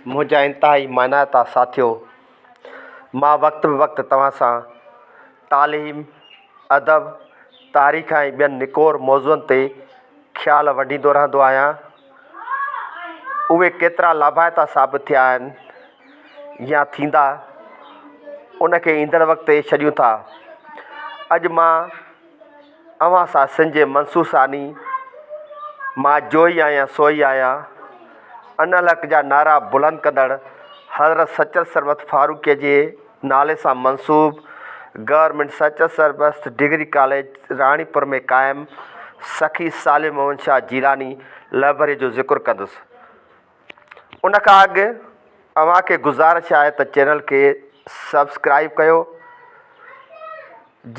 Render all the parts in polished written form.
منهنجا انتهائي مانائتا ساٿيو! مان وقت به وقت توهان سان تعليم، ادب، تاريخ ۽ ٻين نڪور موضوعن تي خيال ونڊيندو رهندو آهيان. اهي ڪيترا لاڀائتا ثابت ٿيا آهن يا ٿيندا، ان کي ايندڙ وقت تي ڇڏيون ٿا. اڄ مان اوهان سان سن جي منصور ثاني، مان جوئي آهيان سوئي آهيان، انالحق جا نعرا بلند ڪندڙ حضرت سچل سرمست فاروقيء جي نالي سان منسوب government Sachal Sarmast degree college Ranipur ۾ قائم سخي صالح محمد شاهه جيلاني لئبرريء جو ذڪر ڪندس. ان کان اڳ اوهان کي گذارش آهي ته چينل کي سبسڪرائيب ڪيو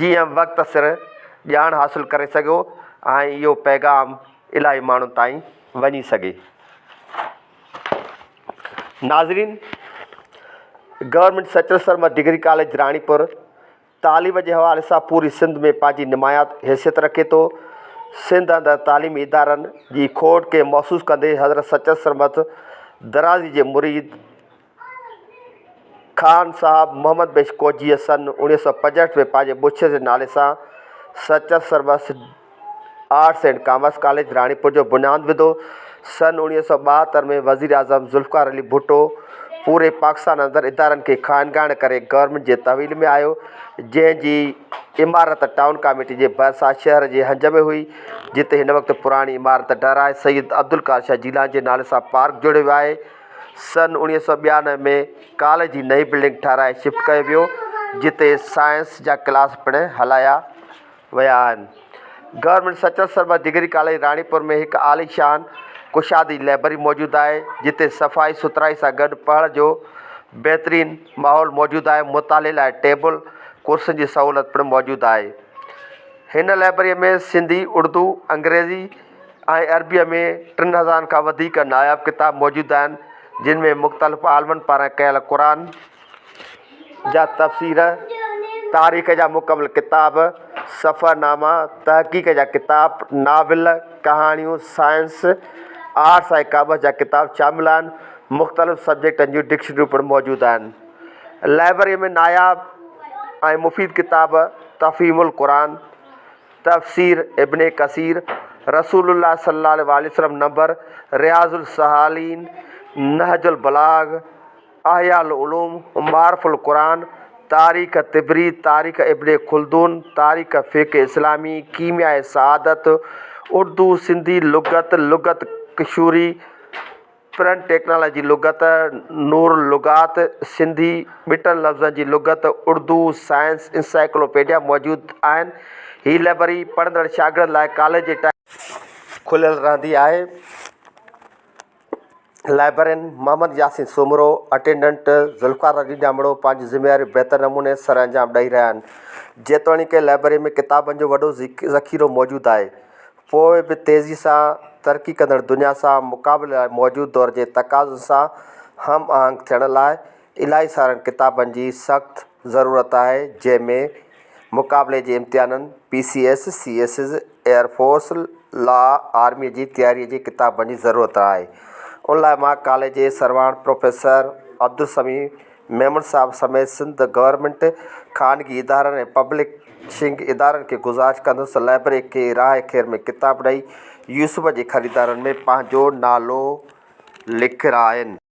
جيئن وقت سر ڄاڻ حاصل ڪري سگهو ۽ اهو پيغام الاهي ماڻهن تائين وڃي سگهي. ناظرين government Sachal Sarmast degree college Ranipur تعليم جي حوالي سان پوري سنڌ ۾ پنهنجي نمايان حيثيت رکي ٿو. سنڌ اندر تعليمي ادارن جي کوٽ کي محسوس ڪندي حضرت سچل سرمست درازي جي مريد خان صاحب محمد بخش ڪوجهيء سن 1965 ۾ پنهنجي مرشد جي نالي سان Sachal Sarmast arts and commerce college Ranipur جو بنياد وڌو. سن 1972 ۾ وزيراعظم ذوالفقار علي ڀٽو پوري پاڪستان اندر ادارن کي خانگائڻ ڪري گورنمينٽ جي تحويل ۾ آيو، جنهن جي عمارت ٽائون ڪاميٽي جي ڀرسان شهر جي هنج ۾ هئي، جتي هن وقت پراڻي عمارت ڊهرائي سيد عبدالقادر شاهه جيلاني جي نالي سان پارڪ جوڙيو ويو آهي. سن 1992 ۾ ڪاليج جي نئين بلڊنگ ٺهرائي شفٽ ڪيو ويو، جتي سائنس جا ڪلاس پڻ هلايا ويا آهن. Government Sachal Sarmast degree college Ranipur ۾ هڪ عاليشان ڪشادي لئبرري موجود آهي، جتي صفائي سٿرائي سان گڏ پڙهڻ جو بهترين ماحول موجود آهي، مطالعي لاء ٽيبل، ڪرسين جي سهولت پڻ موجود آهي. هن لئبرريء ۾ سنڌي، اردو، انگريزي ۽ عربيء ۾ ٽن هزارن کان وڌيڪ ناياب ڪتاب موجود آهن، جن ۾ مختلف عالمن پاران ڪيل قرآن، جا تفسير، تاريخ جا مڪمل ڪتاب، سفرناما، تحقيق جا ڪتاب، ناول، ڪهاڻيون، سائنس، آرٽس ۽ ڪامرس جا ڪتاب شامل آهن. مختلف سبجيڪٽن جون ڊڪشنريون پڻ موجود آهن. لائبرريء ۾ ناياب ۽ مفيد ڪتاب تفھيم القرآن، تفسير ابن ڪثير، رسول الله صلي الله عليه واٰله وسلم نمبر، رياض الصالحين، نهج البلاغ، احياء العلوم، معارف القرآن، تاريخ طبري، تاريخ ابن خلدون، تاريخ فقه اسلامي، ڪيمياء سعادت، اردو سنڌي لغت، لغت ڪشوري، پرنٽ ٽيڪنالاجي لغت، نور اللغات، سنڌي ٻٽن لفظن جي لغت، اردو سائنس انسائيڪلوپيڊيا موجود آهن. هي لئبرري پڙهندڙ شاگردن لاء ڪاليج جي ٽائيم کليل رهندي آهي. لائبرين محمد ياسين سومرو، اٽينڊنٽ ذوالفقار علي ڄامڙو پنهنجون ذميواريون بهتر نموني سرانجام ڏئي رهيا آهن. جيتوڻيڪ لائبرري ۾ ڪتابن جو وڏو ذخيرو موجود آهي، پوء به تيزي سان ترقي ڪندڙ دنيا سان مقابلي لاء موجود دور جي تقاضن سان هم آهنگ ٿيڻ لاء الاهي سارن ڪتابن جي سخت ضرورت آهي، جنهن ۾ مقابلي جي امتحانن، P C S, C S S, air force, لا آرميء جي تياريء جي ڪتابن جي ضرورت آهي. ان لاء مان ڪاليج جي سرواڻ پروفيسر عبدالسميع ميمڻ صاحب سميت سنڌ گورنمينٽ، خانگي ادارن ۽ پبلشنگ ادارن کي گذارش ڪندس ته لائبرريء کي راهه خير ۾ ڪتاب ڏئي يوسف جي خريدارن ۾ پنهنجو نالو لکرائين.